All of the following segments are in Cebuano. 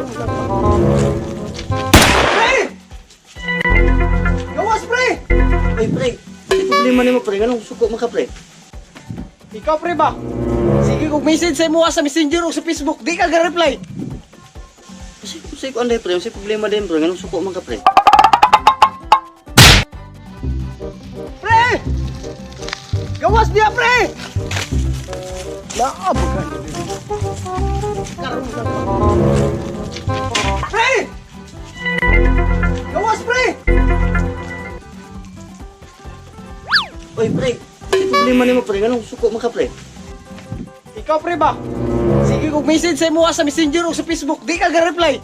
Karon lang ba? Pre! Gawas, pre! Oy, pre. May problema nimo, pre. Nganong suko man ka, pre? Ikaw, pre ba? Sige, kung message sa imo sa Messenger o sa Facebook, di ka ga-reply. Kasi kung sa'yo ko anday, pre, may problema din, pre. Nganong suko man ka, pre? Pre! Gawas niya, pre! Laab ka. Karon lang ba? Pre! Gawas, pre! Oy, pre. May problema nimo, pre. Nganong suko man ka, pre? Ikaw, pre ba? Sige, kung message sa imo sa Messenger o sa Facebook, di ka ga-reply.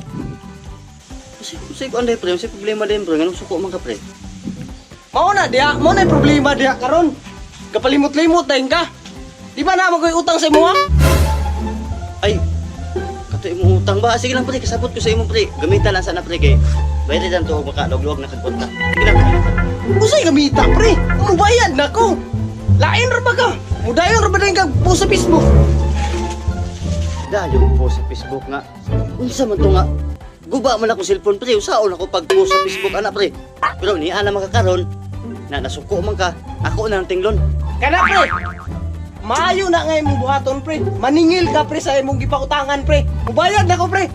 Kasi kung sa'yo ko anday, pre, may problema din, pre. Nganong suko man ka, pre? Mao na diha, mao na yung problema diha karon. Kapalimot-limot dayon ka. Di ba na mo utang sa imo ha? Ay, kato imong utang ba? Sige lang, pre. Kasabot ko sa imo, pre. Gamitan lang sana, pre, kay bayad lang to, baka lugluwag na kag konta. Sige lang, pre. Usay gamita, pre. Mubayad na ko. Lain ra ba ka? Mudayon ra ba din kag post sa Facebook? Dahil yung post sa Facebook nga. Unsa man to nga? Guba man akong cellphone, pre. Usaon ako pag-post sa Facebook, anak, pre. Pero niya na makakaron, na nasuko man ka, ako na ang tinglon. Kana, pre. Maayo na nga imong buhaton, pre. Maningil ka, pre, sa imong gipautangan, pre. Mubayad na ko, pre.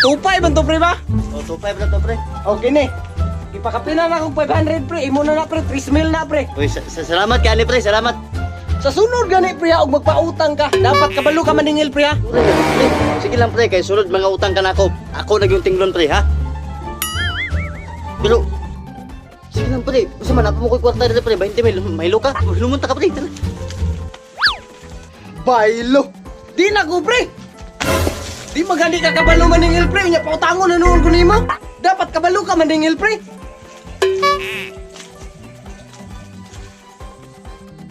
Tupay man to, pre ba? O, 2.5 na to, pre. Okay ni. Ipakapila na akong 500, pre. Imo na na, pre. 3 mil na, pre. Uy, salamat ka, pre. Salamat. Sa sunod gani, pre, ha, og magpautang ka. Dapat kabalo ka maningil, pre, ha. Pre, pre, sige lang, pre. Kay sunod mga utang ka na ako. Ako na yung tinglon, pre, ha? Pero, sige lang, pre. Unsa man, ako mo ko'y kwarta dito, pre. 20 mil. Mahilo ka. Lumunta ka, pre. Tara. Baylo. Di na ko, pre. Di magani ka kabalo maningil, pre. Unya pautangon na noon ko nimo. Dapat kabalo ka maningil, pre.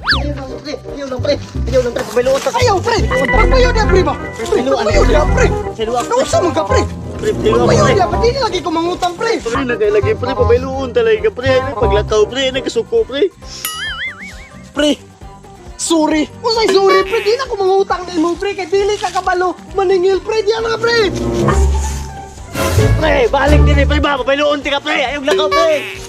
Ayaw lang, pre. Ayaw lang, pre. Ayaw lang, pre. Pabailoon ta. Ayaw, pre. Pagbayo niya, pre ba? Pre, pagbayo niya, pre. Nausa man ka, pre. Pre, pre, Pagbayo pre. niya, ba't di na lagi ko mangutang, pre? Pre, nagailagay, pre. Pabailoon talaga, pre. Ay, paglakaw, pre. Nagkasuko, pre. Pre, sorry. Usay sorry, pre. Di na ko mangutang nimo, pre. Kay dili ka kabalo maningil, pre. Di na ka, pre. Pre, balik din, eh, pre. Ba, pabailoon ti ka, pre. Ayaw lakaw, pre.